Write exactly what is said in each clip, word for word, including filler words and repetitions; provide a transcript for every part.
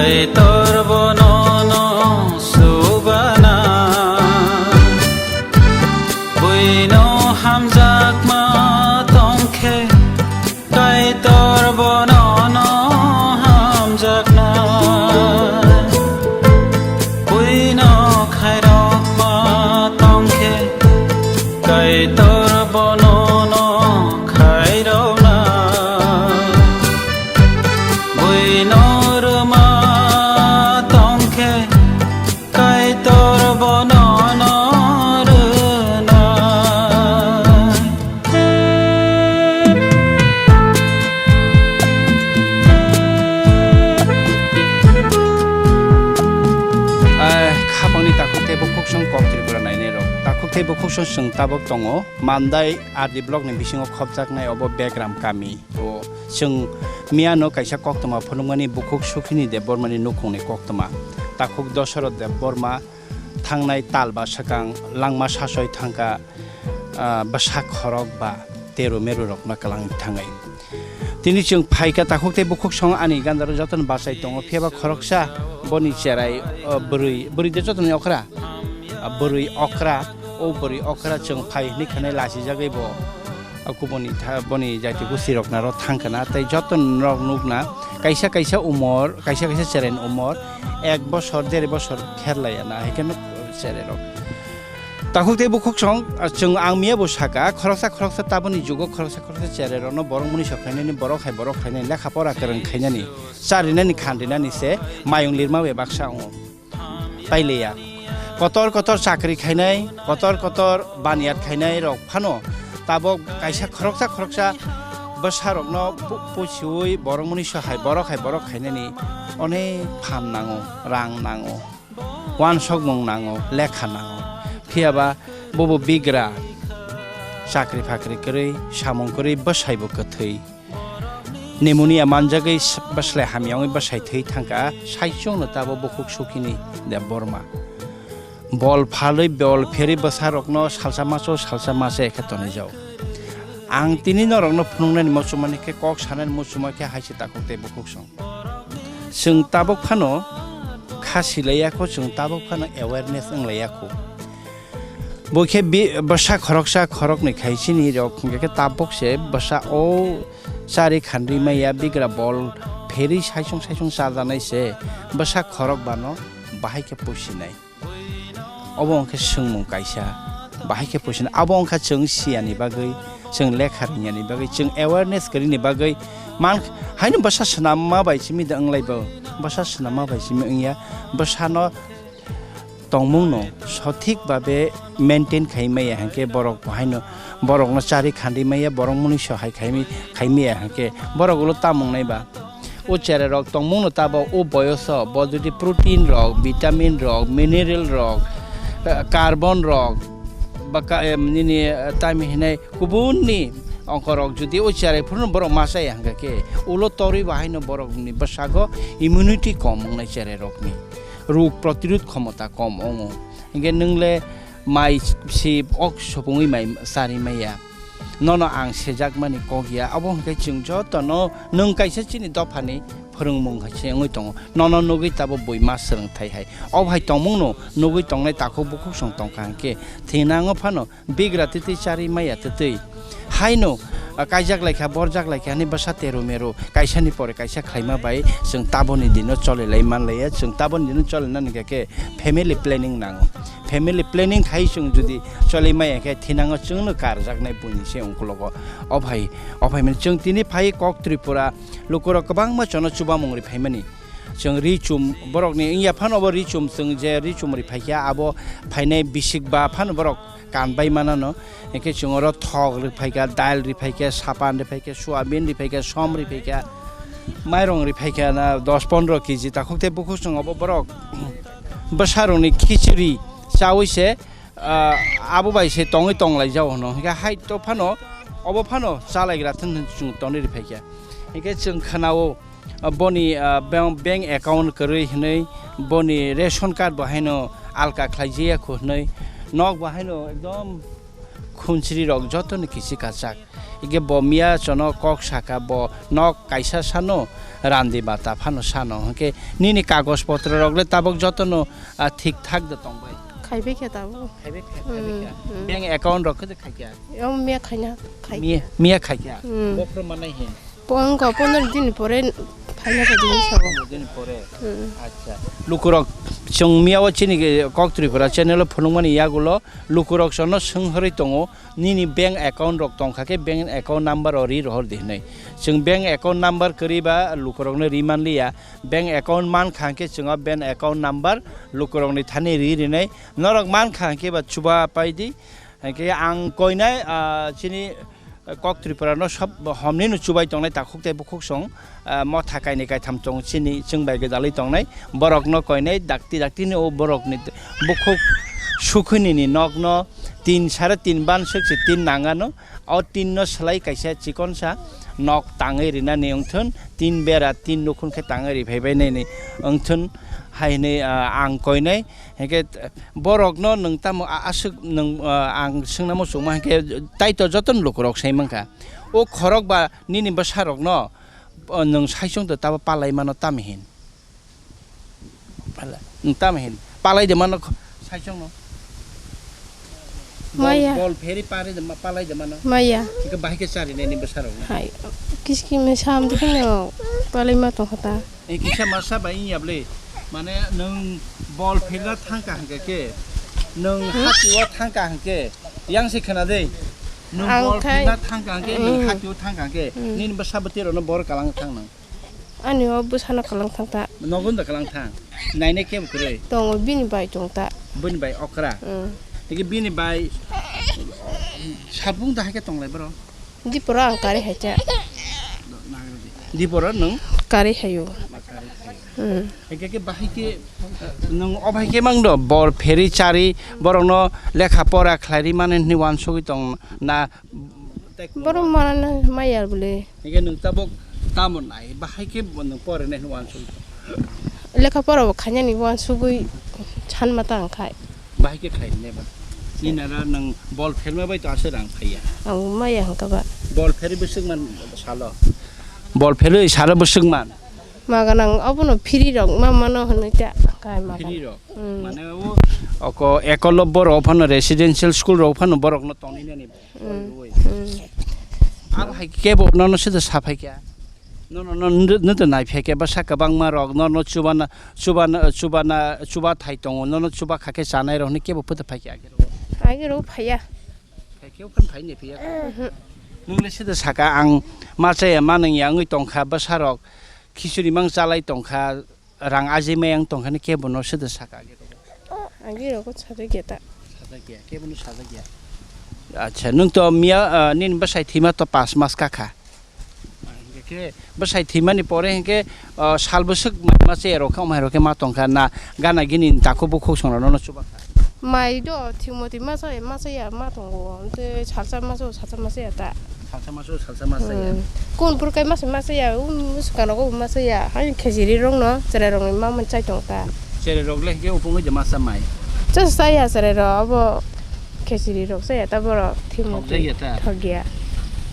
Kaitor bono no subana, buino hamjakma tongkhe, Kaitor bono no hamjakna, buino khairokma tongkhe, Kaitor bono no khairokna. Buino rwma tongkhe, Kaitor bono no rwnai. Ai, khapangni takhuk tei bukhuk song kok Tripura nainai rok. Takhuk tei bukhuk song chwng tabuk tongo. Mandai R D block ni bisingo khopjaknai obo Begram kami. O, chwng miyano kaisa koktwma phunukmani bukhuk Sukhini Debbarmani nukhungni koktwma. Takhuk Dosoroth Debbarma thangnai tal ba swkang langma sasoi thangkha, ah, bwsa khorok ba teru meru rokno kwlangwi thangwi. Tini chwng phaikha takhuk tei bukhuk song ani gandaro jotono bachai tongo, phiyaba khoroksa boni cherai, o, bwrwi, bwrwi de jotoni okra, ah, bwrwi okra, o bwrwi okra chwng phai hwnwi khanai lachijagwi bo. Kubuni tha-, boni jati gosti rok naro thang kana, tei joto norok nukna, kaisa kaisa umor, kaisa kaisa cherai ni umor ek bosor, deri bosor kher laiya na, hai kheno cherai rok. Takhuk tei bukhuk song, ah, chwng ang miya bo saka, khoroksa khoroksa taboni jugo khoroksa khoroksa cherai rokno borok muni sok khainani, borok hai borok khainani, lekha pora kwrwng khainani, charinani khan rinani se mayung lirma bai baksa wngo. Pailiya. Kotor kotor chakri khainai, kotor kotor baniyat khainai rok phano tabok kaisa khoroksa khoroksa bwsa rokno pu-, pusiwi borok muni so hai borok hai borok khainani onek phan nango, rang nango, uansukmung nango, lekha nango. Phiyaba bobo bigra chakri phakri kwrwi, samung kwrwi, bwsaibo kwthwi. Pneumonia manjagwi s-, bwslai hamya wngwi bwsai thwi thangkha, saichungno tabok bukhuk Sukhini Debbarma. Bol phalwi, bol pherwi bwsarokno salsa maso, salsa mase khe tonijao. Ang tini norokno phunuknani muchumani khe, kok sanani muchuma khe hai se takhuk tei bukhuk song. Chwng tabok phano kha silaiya kho, chwng tabok phano awareness wng laiya kho. Bo khe bi-, bwsa khoroksa khoroknwi khai chini rok hwnkhe khe tabok se bwsa o chari khandwi maya bigra bol pherwi saichung saichung chajanai se bwsa khorok bano bahai khe pusinai. Obo hwnkhe swngmung kaisa bahai khe pusinai. Abo wngkha chwng siyani bagwi, chwng lekha ringya ni bagwi, chwng awareness kwrwi ni bagwi man haino bwsa swnamma bai simi da wng lai bo. Bwsa swnamma bai simi wngya. Bwsano tongmungno sothik babe maintain khai maya hwnkhe borok bo haino borokno chari khandwi maya, borok muni so hai khai mi-, khai maya hwnkhe borok ulo tamung nai ba. O cherai rok tongmungno tabo o boyoso bo jodi protein rok, vitamin rok, mineral rok, eh, carbon rok, ba ka-, em, nini, eh, tami hinai kubunni ongkorok jodi o cherai phuru borok ma chaya hwnkhe khe ulo torwi bo haino borokni bwsago immunity kom wngnai cherai rokni. Rog protirodh khomota kom wngo. Hinkhe nwng le mai sip ok supungwi mai chari maya. Nono ang sejakmani kok ya. Abo hwnkhe chwng jotono nwng kaisa chini dophani phwrwngmung hai se wngwi tongo. Nono nugwi tabok bui ma swrwngthai hai. Obo hai tongmungno nugwi tongnai takhuk bukhuk song tongkha hinkhe thinango phano bigra twi twi charwi maya twi twi. Haino, ah, kaijak laikha, borjak laikha, hani bwsa teru meru, kaisani pore kaisa khlaima bai chwng taboni dino cholilai manlaiya, chwng taboni dino cholinani khe khe family planning nango. Family planning khai chwng jodi choli maya khe thinango chwngno karjaknai buini se ungkologo. O phai, o phai mani chwng tini phai kok Tripura lukurok kwbangma chono chubamung ri phaimani. Chwng ri chum borokni wngya phano bo ri chum chwng je ri chum ri phaikha abo phainai bisik ba phano borok kan bai manano. Hinkhe chwng oro thok riphaikha, dal riphaikha, sapan riphaikha, soyabin riphaikha, som riphaikha, mairong riphaikha na dos pondro kg takhuk tei bukhuk chwng obo borok bwsarokni khichiri chaui se, ah, abo bai se tongwi tonglaijao hwno. Hinkhe hai to phano obo phano chalaigra thwng hwn chwng tonwi riphaikha. Hinkhe chwng khwnao, ah, boni, ah, bank, bank account kwrwi hwnwi, boni ration card bo haino alka khlaijaya kho hwnwi, nok bo haino ekdom khunsiri rok jotono kichi kachak. Ike bo miya chono kok saka bo nok kaisa sano Randi bata phano sano, hwnkhe nini kagoj potro rok le tabok jotono, ah, thik thak de tong bai? Khaibai khe tabuk. Khaibai khe, khaibai khe. Hmm, hmm. Bank account rok khe de khai khe? Yo miya khaina, khai. Miya, miya khai khe? Hmm. Bokhro manai hin? Pon-, wngkha pondro din pore phaina khe din sabo. Pondro din pore? Hmm. Acha. Lukurok chwng miya o chini Kok Tripura channel o phunukmani yagulo lukurok chwngno swnghorwi tongo. Nini bank account rok tongkha khe bank account number o ri rohor di hinwi. Chwng bank account number kwrwi ba lukurokno ri manliya. Bank account mankha hwnkhe chwng o bank account number lukurokni thani ri rinai. Norok mankha hwnkhe ba chuba pai di. Hwnkhe ang koinai, ah, chini Kok Tripura no sob homni no chubai tongnai takhuk tei bukhuk song. Ah, motha kainwi kaitham tongo chini chwng bai gwdalwi tongnai, borokno koinai dakti dakti ni o borokni bukhuk sukhwini ni nokno tin sare tin ban swk se tin nangano, o tin no swlai kaisa chikonsa nok tangwi rinani wngthun, tin bera tin nukhung khe tangwi riphaibai nini wngthun hai hinwi, ah, ang koinai. Hinkhe borokno nwng tamo a-, aswk nwng, ah, ang swngna muchungma hinkhe taitor jotono lukurok sai mankha o khorok ba nini bwsarokno. O, nwng saichung to tabo palai mano tamo hin? Pala-, nwng tamo hin? Palai de mano kho-, saichung no? Bol, maya. Bol pheri pari de ma-, palai de mano? Maya. Ika bahai ke chari nini bwsarok no? Hai, kiski me sam de no palai ma tong khata. E kisa masa ba inya ble. Mane nwng bol pheri na thang ka hangke ke. Nwng hmm? Hati o thang ka hangke. Yang se khana de. Nwng ang bol khai pheri na thang ka hangke, nwng hmm. Hati o thang ka hangke. Hmm. Nini bwsa bwtwi rok no bor kalang thang nang. Ani o bwsano kwlwng thang ta. Nogo da kwlwng thang. Nainai kebo kwrwi. Tongo bini bai tong ta. Bini bai okra. Mm. Tiki bini bai sabung da haike tonglai bro. Diporo ang kari hai cha. Diporo nung? Kari hayo. Mm. Hingke ke bahai ke nung obai ke mang do bor pheri chari borok no lekha pora khlai ri mani hwnwi wansugwi tong na. Borok manana maya bole. Hingke nwng tabok tamo nai, bahai khe bo nwng pore nai hwnwi uansuk. Lekha pora bo khainani uansugwi sanma ta wngkhai. Bahai khe khlai nai ba. Nini ara nwng bol pherma bai to aswk rang phaiya. Ang maya hwnkha ba. Bol pherwi bwswk man salo. Bol pherwi salo bwswk man. Ma ganang obono free rok ma mano hwnwi ta kai ma. Free rok. Mm. Mane o oko ekolobbo rok phano residential school rok phano borok no tongwi nani. Mm. Abo hai kebo nono sida saphai kya. Nono no nito nai phai kya bwsa kwbangma rok nono chubana chubana chubana chuba thai tongo nono chuba kha khe chanai rok ni kebo phuta phai kya. Agi rok phaiya. Phai khe phan phai ni phiya. Mhm. Nung le sida saka ang ma chaya ma nang ya wngwi tongkha bwsa rok khichuri mang chalai tongkha. Rang ajimai ang tongkhani kebono sida saka agi rogo. Agi rogo sajak ya ta. Sajak ya, kebono sajak ya. Acha, nung to miya, ah, nini bwsai thima to pas mas kakha. Hingke bwsai thimani pore hingke, ah, sal bwswk mai ma che rok kha, omai rok khe ma tongkha na gana gini takhuk bukhuk song rok no chuba kha. Mai do thimoti masa masa ya ma tongo. Te salsa masa salsa masa ya ta. Salsa masa salsa masa ya. Hmm. Kun pur kai masa masa ya. Um, sukano go masa ya. Hai khejiri rong no. Sere rong ma man chai tong ta. Sere rok le ke upung je masa mai. Chas ta ya sere ro abo khejiri rok sa ya ta boro. Thimoti. Thok ya ta. Thok ya.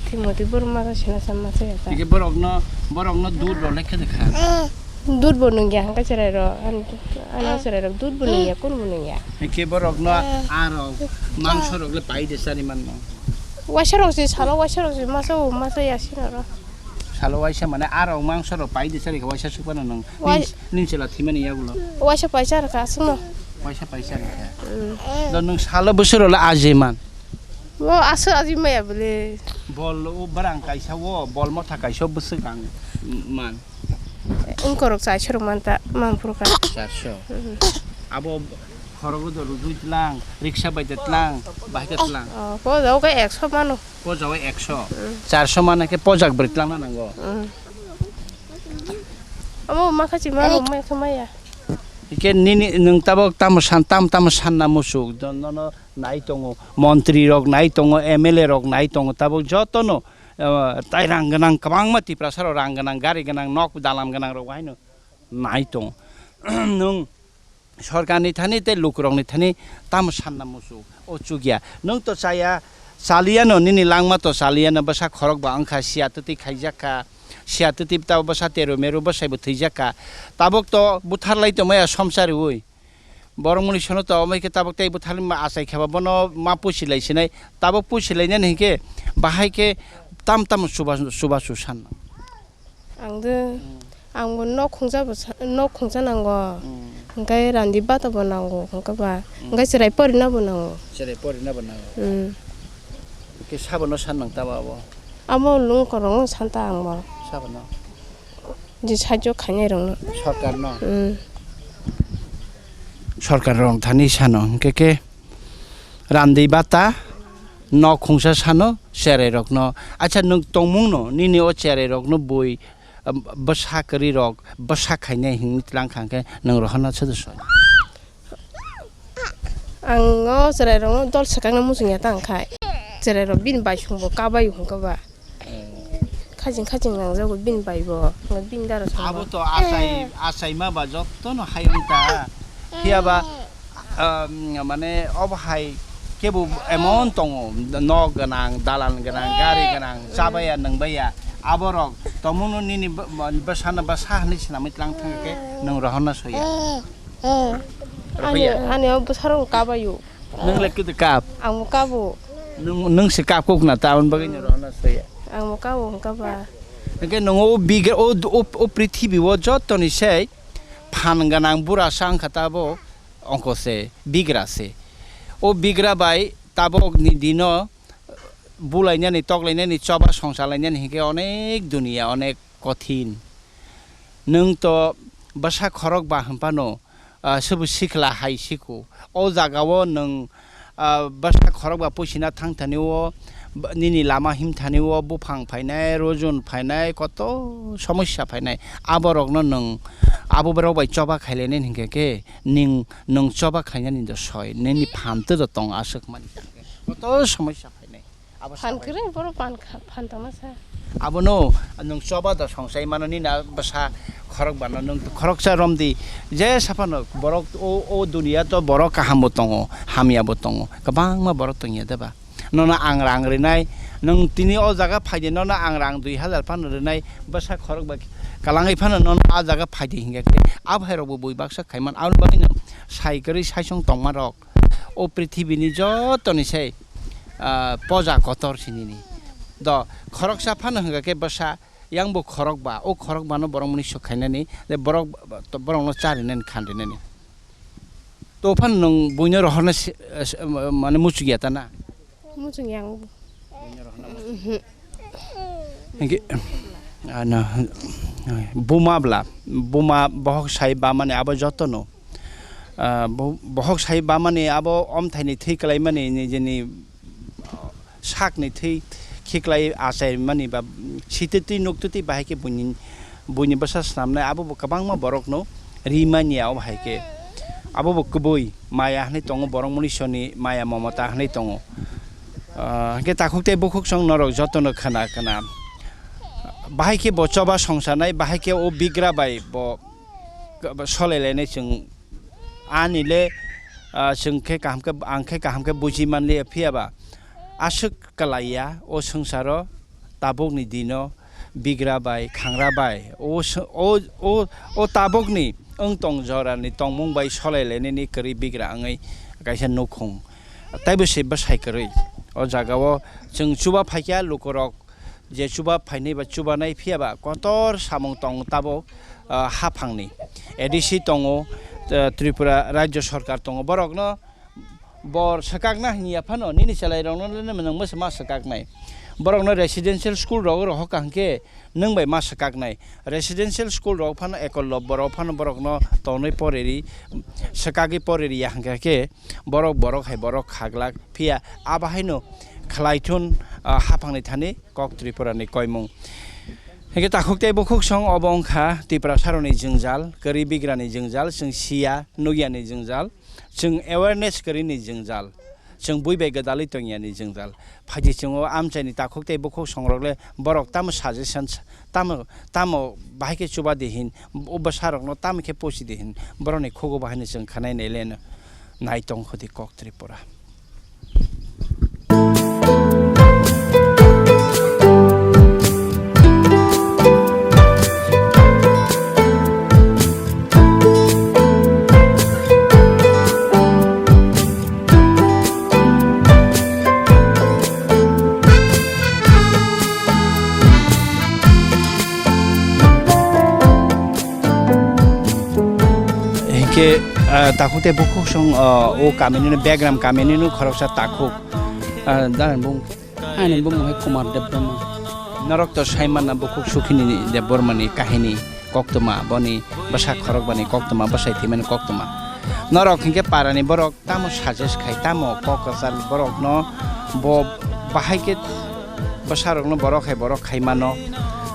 Thimoti bor masa sina sa masa ya ta. Ke borok no borok no dur ro le khe kha. Dud bo nung ya hangka cherai ro, an, ano cherai ro dud bo nung ya, kun bo nung ya. Hingke borok no arok mangso rok le pai de sari man no. Waisa rok se salo waisa rok se masa o masa ya sino ro. Salo waisa mane arok mangso rok pai de sari waisa sukmano nung. Wai- Nin, nin sela thimani yagulo. Waisa paisa rok asung no. Waisa paisa rok ya. Mm. Do nung salo bwswk rok le aji man. Bo aswk aji maya bole. Bol o barang kaisa o, bol motha kaisa o bwswk ang man. Wngkorok chairso rok man ta, man phuru kha. Chairso. Mhm. Abo khorok do rujui tlang, riksa bai de tlang, bahai khe tlang. Oh, po jao khe ekso mano. Po jao ekso. Mm. Chairso mano khe pojak bwrwi tlang na nango. Mm. Amo ma kha chi mano, ma kha maya. Ike nini nwng tabok tamo san, tam tamo sanna musuk, do nono nai tongo, montri rok nai tongo, M L A rok nai tongo, tabok jotono, eh, tai rang gwnang kwbangma Tiprasa rok rang gwnang, gari gwnang, nok dalam gwnang rok haino nai tongo. Nwng sorkar ni thani tei lukurok ni thani tamo sanna muchuk, o chukya. Nwng to chaya, chaliyano nini langma to chaliyano bwsa khorok ba wngkha, siya twtwi khaijak kha, Siya twtwi tabo bwsa teru meru bwsai bo thwijak kha. Tabuk to buthar lai tongmaya somsa riui. Borok muni sono to omai khe tabuk tei buthar ma achai khe ba bono ma pusi lai sinai. Tabuk pusi lai nani hinkhe bahai khe tam tam chuba chuba chu san. Ang de, ang bo nok khungsa bo sa-, nok khungsa nango. Hmm. Hwnkhe randi bata bo nango, hwnkhe ba. Hmm. Hwnkhe chwrai porina bo nango. Chwrai porina bo nango. Hmm. Hwnkhe sabo no san nang tabo abo? Abo lung korong no san ta ang bo. Sabo no? Je sajok khainai rok no. Sorkar no? Hmm. Sorkar rok thani sano, hwnkhe khe randi bata, nok khungsa sano, cherai rok no. Acha nwng tongmung no, nini o cherai rok no bui, um, bwsa kwrwi rok, bwsa khainai hinwi tlang kha hwnkhe nwng rohorna sodo soi. Ang o cherai rok no dol swkang no muchung ya ta wngkhai. Cherai rok bini bai song bo kabai hwnkhe ba. Khajing khajing nangjago bini bai bo, bini dara song bo. Abo to achai, achai ma ba joto no hai wng ta. Phiya ba, um, mane obo hai kebo emon tongo, nok gwnang, dalan gwnang, gari gwnang, chabaya, nwngbaya. Aborok tongmungno nini bw-, bw-, bwsano bwsa hinwi swnamwi tlang thang khe nwng rohorna soya. Ani, Rohorya. Ani o bwsarok kabaio. Nwng le kitu kap? Ang bo kabo. Nwng, nwng se kap kuk na, tamoni bagwi nwng rohorna soya. Ang bo kabo, hwnkha ba. Hwnkhe nwng o bigra, o, o, o prithibi o jotoni sei phan gwnang bura sa wngkha tabo. Ongko se, bigra se. O bigra bai tabok ni dino bulainani, toklainani, choba songsa lainani hinkhe onek duniya, onek kothin. Nwng to bwsa khorok ba hwnphano, ah, subu sikla hai siko. O jaga o nwng, ah, bwsa khorok ba puisina thang thani o, b-, nini lama him thani o, buphang phainai, rojun phainai, koto somosya phainai. Aborokno nwng, abo borok bai choba khailainai hinkhe khe, ning, nwng choba khainani do soi, nini phan tei do tong aswk mani. Koto somosya phainai. Abo phan sabai. Kwrwi borok phan kha-, phan tongma sa. Abono nwng choba do songsai mano nini a bwsa khorok bano nwng khoroksa romdi je saphano borok o, o duniya to borok kaham bo tongo, hamya bo tongo, kwbangma borok tongya de ba. Nono ang rang rinai, nwng tini o jaga phaidi nono ang rang dui hazar phano rinai, bwsa khorok bai kwlangwi phano nono a jaga phaidi hinkhe khe abo hai rok bo bui baksa khaiman aboni bagwi nwng sai kwrwi saisong tongma rok. O prithibini jotoni sei, ah, poja kotor sinini. Do, khoroksa phano hwnkha khe bwsa, yang bo khorokba, o khorokbano borok muni sok khainani, de borok, borokno charinani, khanrinani. To phano nwng buino rohorna se, se, mane muchungya ta na? Muchungya ang bo. Hinkhe, ano, buma bla, buma bohok sai bamani abo jotono. Ah, bo-, bohok sai bamani abo omthaini thwi kwlaimani nijini sakni thwi khiklai achaimani ba sitwtwi nuktwtwi bahai khe buini, buini bwsa snamnai abo bo kwbangma borokno rimani abo hai khe. Abo bo kwbui maya hinwi tongo, borok munisoni maya momota hinwi tongo. Ah, hwnkhe takhuk tei bukhuk chwng norok jotono khna khna. Bahai khe bo choba songsanai, bahai khe o bigra bai bo solai lainai chwng. Ani le, ah, chwng khe kaham khe, ang khe kaham khe buji manliya, phiya ba aswk kwlaiya o swngcharo tabukni dino bigra bai, khangra bai, o sw-, o, o, o tabukni wng tong jorani tongmung bai solai lainani kwrwi bigra wngwi kaisa nukhung. Taibo se bwsai kwrwi. O jaga o chwng chuba phaikha lukurok je chuba phainai ba chubanai phiya ba kotor samung tong tabuk, ah, haphangni. A D C tongo, ah, Tripura Rajya Sarkar tongo. Borokno bor swkakna hinya phano nini chwlairokno le nwng mwsa ma swkaknai. Borokno residential school rok rohor kaham khe nwng bai ma swkaknai. Residential school rok phano ekol lobbo rok phano borokno tonwi poriri, swkagwi poriri ya hwnkha khe borok, borok hai borok khaglak phiya abo haino khlaithun, ah, haphangni thani kok Tripura ni koimung. Hingke takhuk tei bukhuk song obo wngkha Tiprasaroni jwngjal, kwrwi bigrani jwngjal, chwng siya, nukya ni jwngjal, chwng awareness kwrwi ni jwngjal, chwng bui bai gwdalwi tongya ni jwngjal. Phaidi chwng o amchaini takhuk tei bukhuk songrok le borok tamo suggestion, tamo, tamo bahai khe chuba di hin, o bwsarokno tamo khe pochi di hin, borokni khugo bahai no chwng khanai nai le no. Naitong khudi kok Tripura. Khe, ah, takhuk tei bukhuk song, ah, o kamini no, Begram kamini no khoroksa takhuk. Ah, dani bung. Ani bumung hai Kumar Debbarma. Norok to saimana bukhuk sukhini Debbarma ni kahini koktwma, boni bwsa khorok bani koktwma, bwsai thwimani koktwma. Norok hinkhe parani borok tamo suggest khai, tamo kok kwchar borokno bo bahai khe bwsarokno borok hai borok khai mano,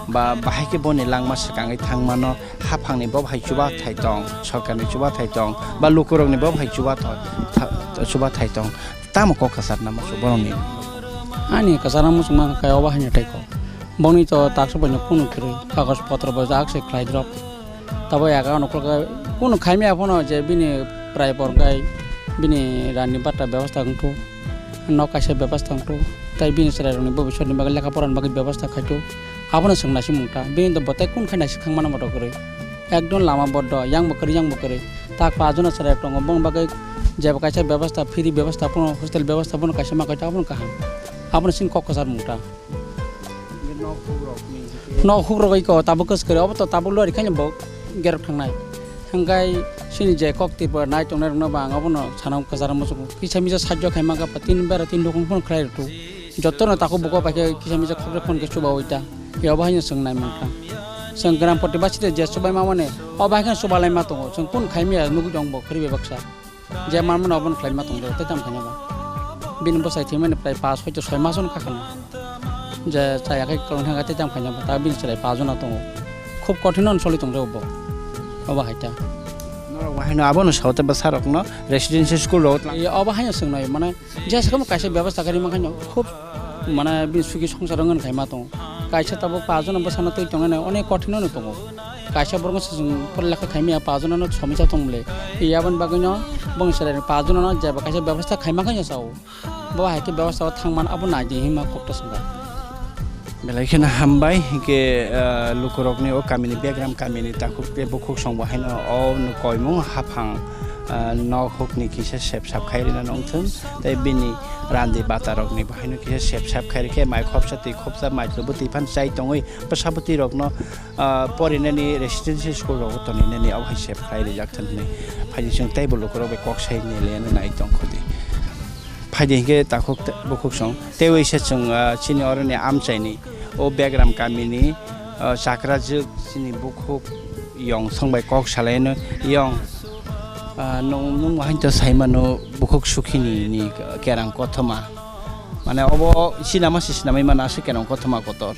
ba bahai khe boni langma swkangwi thang mano, haphangni bo hai chubathai tong, sorkarni chubathai tong, ba lukurokni bo hai chubathai, tha-, chubathai tong, tamo kok kwchar nama borokni? Ani kwchar muchungma khe obo haino tei kok. Bongni to taksa bai no kunu kwrwi, kagoj potro bo jak se khlai drop. Tabo yaga ono kok kunu khaimya phano je bini prai por gai bini rani bata bebosta wngthu, nok kaisa bebosta wngthu, tei bini chwrai rokni bobiswt ni bagwi lekha pora ni bagwi bebosta khaithu. Abono chwng naising mungta, bini to bwtai kun khai naising khangmano moto kwrwi. Ekdom lama boddo, yang bo kwrwi, yang bo kwrwi. Tak paanch jona chwrai tongo, bong bagwi jeba kaisa bebosta, free bebosta phano, hostel bebosta phano kaisa ma kaisa abono kaham. Abono chini kok kwchar mungta. Nok hukrok iko tabuk kwchwk kwrwi, obo to tabuk lori khaino bo gerok thangnai. Hwnkhe chini je kok twibo nai tongnai rokno bo ang obono sana kwcharo muchungo. Kisa misa sajjo khaima kha tin bera tin rokong phano khlai rwthu. Jotono takhuk buko bai khe kisa misa khopre khon khe chubaui ta. Yobo haino chwng nai mankha. Chwng gram poti bachite je chubai mamani, o bai khe chubalai ma tongo. Chwng kun khaimya nugui tong bo khribe baksa. Je manmano obono khlaima tongjago, tei tamo khaina ba. Bini bwsai thwimani prai paanch hoito soi mas wngkha kheno. Je chaya khe kwrwng thangkha tei tamo khaina ba, ta bini chwrai paanch jona tongo. Khub kothinono choli tongjago bo. Obo hai ta. Norok bo haino abono sao tei bwsarokno residential school rogo twlang. Obo haino chwng nai mane, je sakamo kaisa bebasta khe rima khaino khub mane bini sugi songsar wngwi khaima tongo. Kaisa tabuk paanch jona bwsano twi tongmani onek kothinono tongo. Kaisa borokno se chwng pore lekha khaimya, paanch jona no somisa tong bole. Aboni bagwi no bongni chwrai paanch jona no jeba kaisa bebasta khaima khe sao. Bo hai khe bebasta o thang man abo nai di hinma kok ta swngkha. Belai kheno hambai hinkhe, ah, lukurokni o kamini Begram kamini takhuk tei bukhuk song bo haino o koimung haphang, ah, nok hukni kisa sep sap khai rina nongthung tei bini randi bata rokni bo haino kisa sep sap khai rikhe mai khopsa twi khopsa mai twi bwtwi phan chai tongwi bwsa bwtwi rokno ah, porinani residential school rogo toninani abo hai sep khlai rijak thun hinwi phaidi chwng teibo lukurok bai kok sai neliano nai tongkho di. Phaidi hinkhe takhuk te-, bukhuk song tei waisa chwng, ah, chini oroni amchaini o Begram kamini, ah, chakrajwk chini bukhuk Yong song bai kok salaino, "Yong, ah, nwng, nwng haino saimano bukhuk sukhini ni kerang kothoma." Mane obo sinama se sinamwi mano aswk kerang kothoma kotor.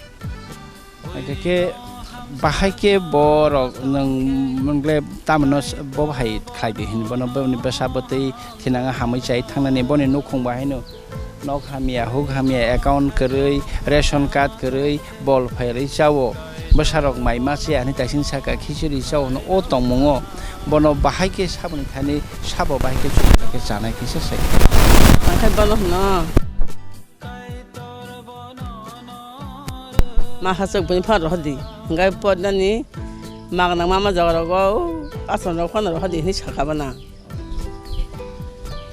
Hingke khe bahai khe borok nwng, nwng le tamno s-, bo bahai khlai di hinwi bono boni bwsa bwtwi thinango hamwi chai thangnani boni nukhung bahai no nok hamya, huk hamya, account kwrwi, ration card kwrwi, bol phairwi chao. Bwsarok mai ma se ani taising saka khichiri chao hwnwi o tongmungo bono bahai khe saboni thani sabo bahai khe chukha khe chanai kisa sai. Ang khe bono hwno. Ma hachwk buini phano rohor di. Hingke podnani magna mama jaga rogo, o, asong rok phano rohor di hinui saka bana.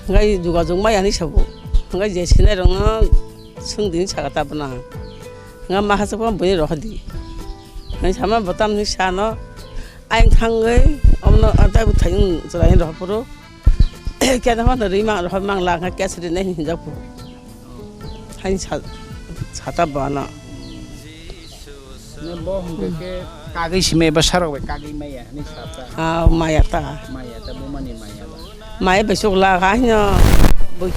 Hingke jogajog maya hinui sabo. Hingke je sinai rokno swng di hinui saka ta bana. Hingke ma hachwk phano buini rohor di. Hinui sama bo tamni sano, ayang thangwi, omono, ah, taibo thayung chwrai hinui rohor phuru. Keda phano rwi mang rohor mang la, hingke kes rinai hinui hinjak phuru. Hain sa-, sata bana. Ne bo hingke ke kagwi simi ba sarok bai kagwi maya hinui sata. Ah, maya ta. Maya ta, bo mani maya ba. Maya bai sok la, ha hino. Bo.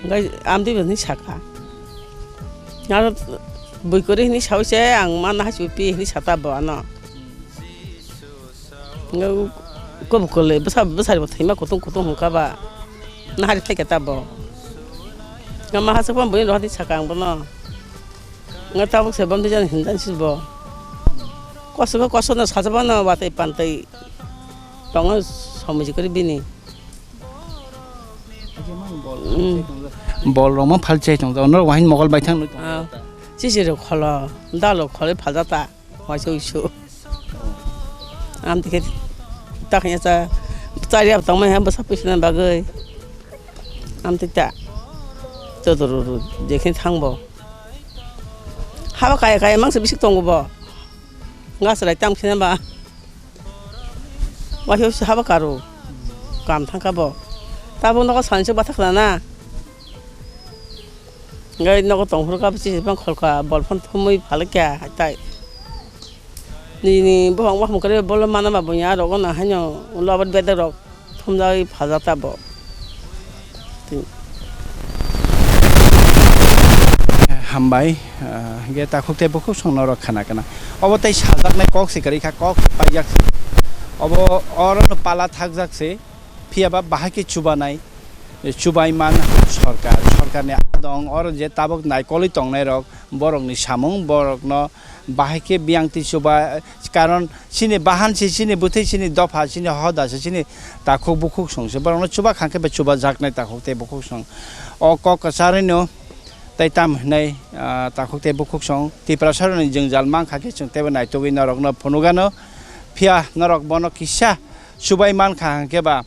Hingke amtwi bo hinui saka. Aro bui kwrwi hinui saui se ang ma nahai se pi hinui sa ta bo ano. Hingke kobok kwlwi bwsa, bwsari bo thaima kutung kutung hwnka ba nahari thaikha ta bo. Hingke ma hachwk phano buini rohor di saka ang bono. Hingke tabuk se bom twi jani hindan si bo. Kosok khe kosokno sajabano watwi pantwi tongo somoi kwrwi bini. Bol rok ma phal chai tong, norok wahini mokol bai thang nung tong. Ah, chichi rok kholo, dal rok kholo phalda ta, waisa uisu. Am tike ta khanya cha, chari ab tong mai ha bwsa pisa na bagwi. Am tita. Todoro ro, jekhe thangbo. Haba kaya kaya mangsa bisik tongo bo. Ngasrai tam khina ba. Wahi wahi haba karo. Kam thangka bo. Tabo nogo sanse bathak na na. Gai nogo tongphuru ka bisi bang kholka, bol phon thumui phalakya tai. Nini bohong bohong kare bolo mana ma bunya rogo na haino ulo abar bedek rok thumjagwi phaja tabo. Hambai, ah, ge takhuk tei bukhuk song norok khana kana. Obo tei sajaknai kok se kwrwi kha, kok se paijak se. Obo oro no pala thakjak se, phiya ba bahai khe chubanai, chubai man sorkar, sorkarni adong oro je tabuk naikolwi tongnai rok, borokni samung, borokno bahai khe biyang twi chuba, karon chini bahan se, chini bwthwi, chini dopha, chini hoda se, chini takhuk bukhuk song se, borokno chuba khang khe bai chuba jaknai takhuk tei bukhuk song. O kok kwcharwino tei tam hinai, ah, takhuk tei bukhuk song Tiprasaroni jwngjal mankha khe chwng teibo naitugwi norokno phunukgano, phiya norok bono kisa chubai mankha hwnkhe ba,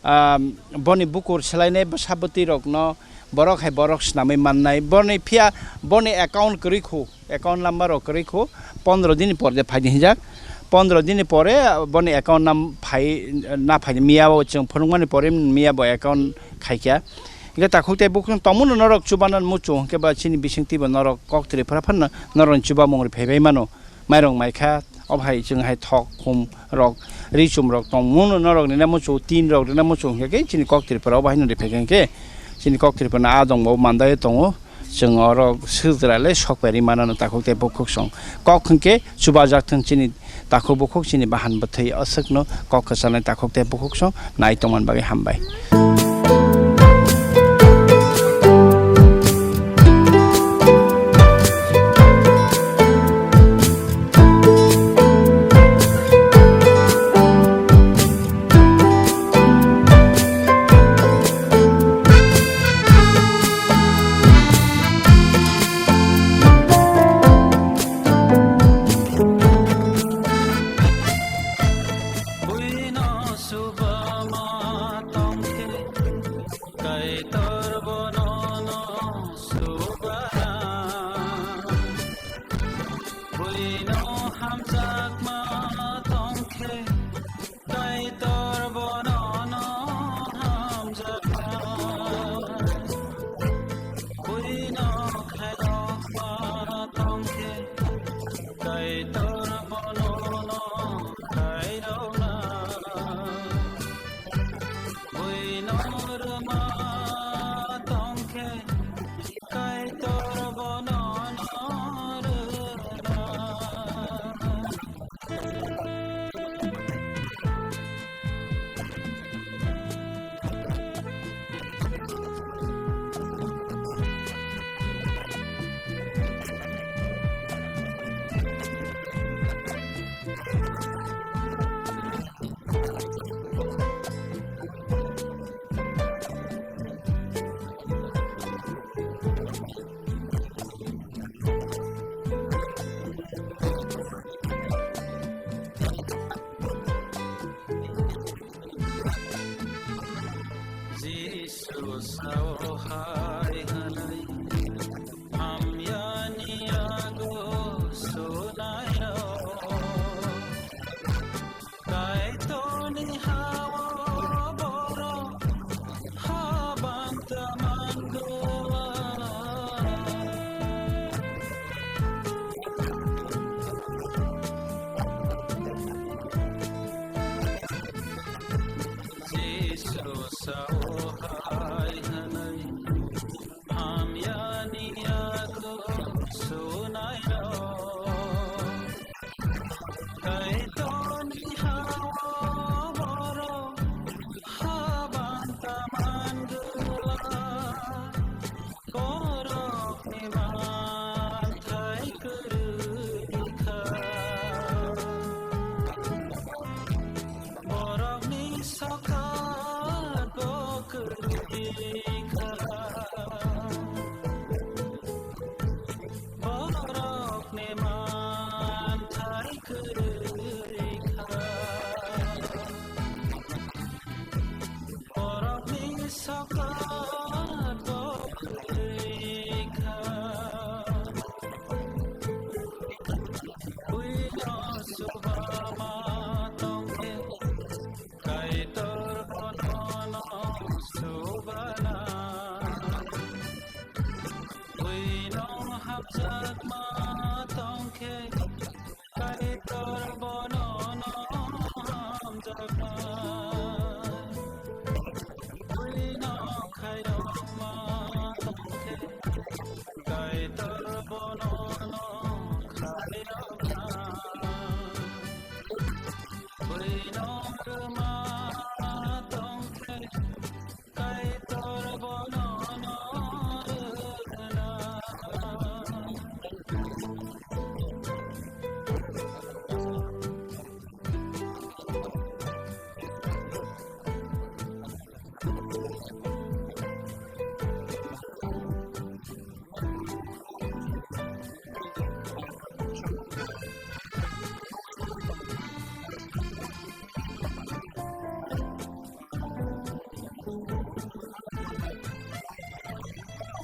ah, boni bukur swlainai bwsa bwtwi rokno borok hai borok swnamwi mannai. Boni phiya boni account kwrwi khu, account number rok kwrwi khu, pondro dini por de phaidi hinjak. Pondro dini pore boni account nam phai, na phai miya o chwng phunukmani pore miya bo account khaikha. Hingke takhuk tei bukhuk tongmano norok chubana muchung hingke ba chini bisingtwi bo norok kok Tripura phano norokni chubamung ri phaibai mano. Mairok maikha, o hai chwng hai thok khum rok, ri chum rok tongmano norok rina muchung, tin rok rina muchung hingke chini kok Tripura o bahai no ri phaikha hingke chini kok Tripura no a dong bo mandai tongo. Chwng oro swijra le sok peri manano takhuk tei bukhuk song. Kok hwnkhe chubajak thung chini takhuk bukhuk chini bahan bwthai aswkno kok kwchanai takhuk tei bukhuk song nai tongmani bagwi hambai. Buino subama tongkhe, Kaitor bono no subana. Buino hamjakma tongkhe, Kaitor bono no hamjakma. Buino khairokma tongkhe, Kaitor bono no khairokna. Buino rwma tongkhe, Kaitor bono no rwna. Jisu sao hai hwnwi, hamyani yago sunairok. Kaitorni hao borok habang tamang dua. Jisu sao hai hwnwi, hamya Kaitor bono no hamjakna, buino khairokma tongkhe. Kaitor bono no khairokna, buino rwma tongkhe.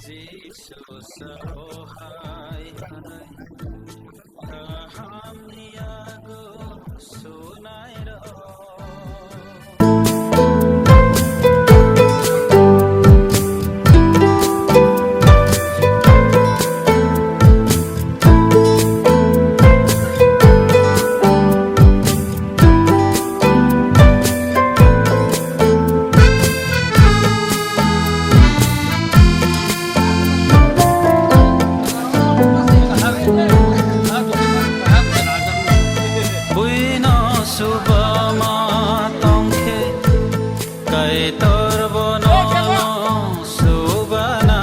Jisu saohai hwnwi kahamni yago sunairok. Buino subama tongkhe, Kaitor bono no subana.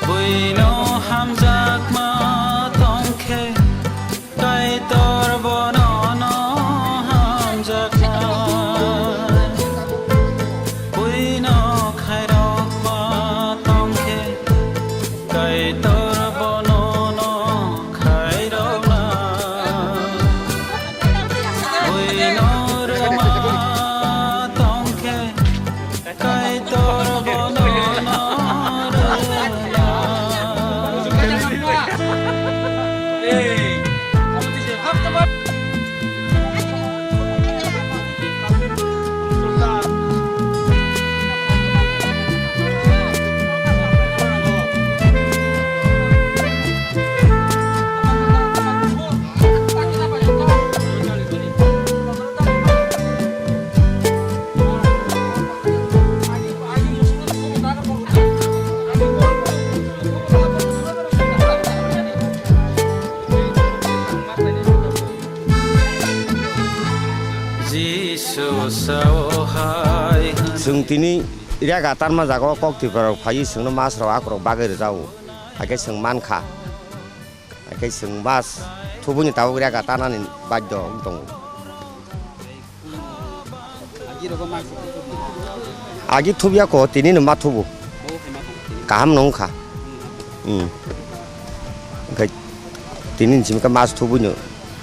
Buino hamjakma tongkhe, Kaitor bono no hamjakna. Buino khairokma tongkhe, Kaitor bono no khairokna. Buino rwma tongkhe, Kaitor bono no rwna. Jisu sao hai. Chwng tini rega tarma jaga o kok Tripura rok phaiwi chwngno mas rok akorok bagwi rwjago. Hakhe chwng mankha. Hakhe chwng mas thubuini tabuk rega tanani baddo wng tongo. Agi thubya ko, tini no ma thubu. Kaham no wngkha. Hmm. Hwnkhe tini ni simi khe mas thubuino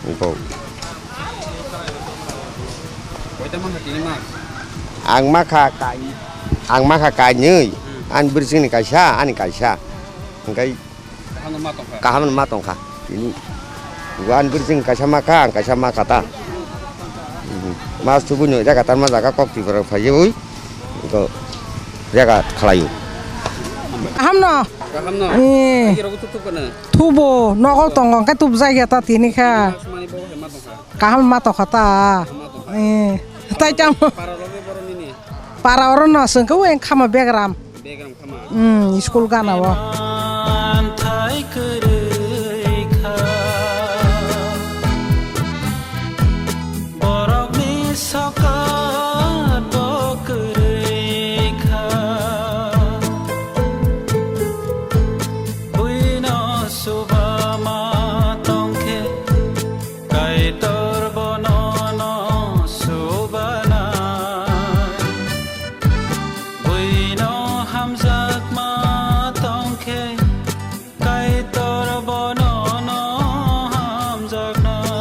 wngkha. Ang makha kai, ang makha kainwi, ani bwrwi chwngni kaisa, ani kaisa. Hwnkhe Kaham no ma tongkha. Kaham no ma tongkha. Tini. Wan bwrwi chwng kaisa ma kha, ang kaisa ma kha ta. Mhm. Mas thubuino jaga tarma jaga kok Tripura phaiwi. Ko jaga khlaio. Kaham no. Kaham no. Eh. Agi rogo tutup kana. Thubo nogo tongo khe tup jagya ta tini kha. Mas mani bo hai ma tongkha. Kaham ma tongkha ta. Kaham ma tongkha. Eh. Tai cham. Para rogo boro nini. Para oro no sengke weng khama begram. Begram khama. Hmm, school gana o.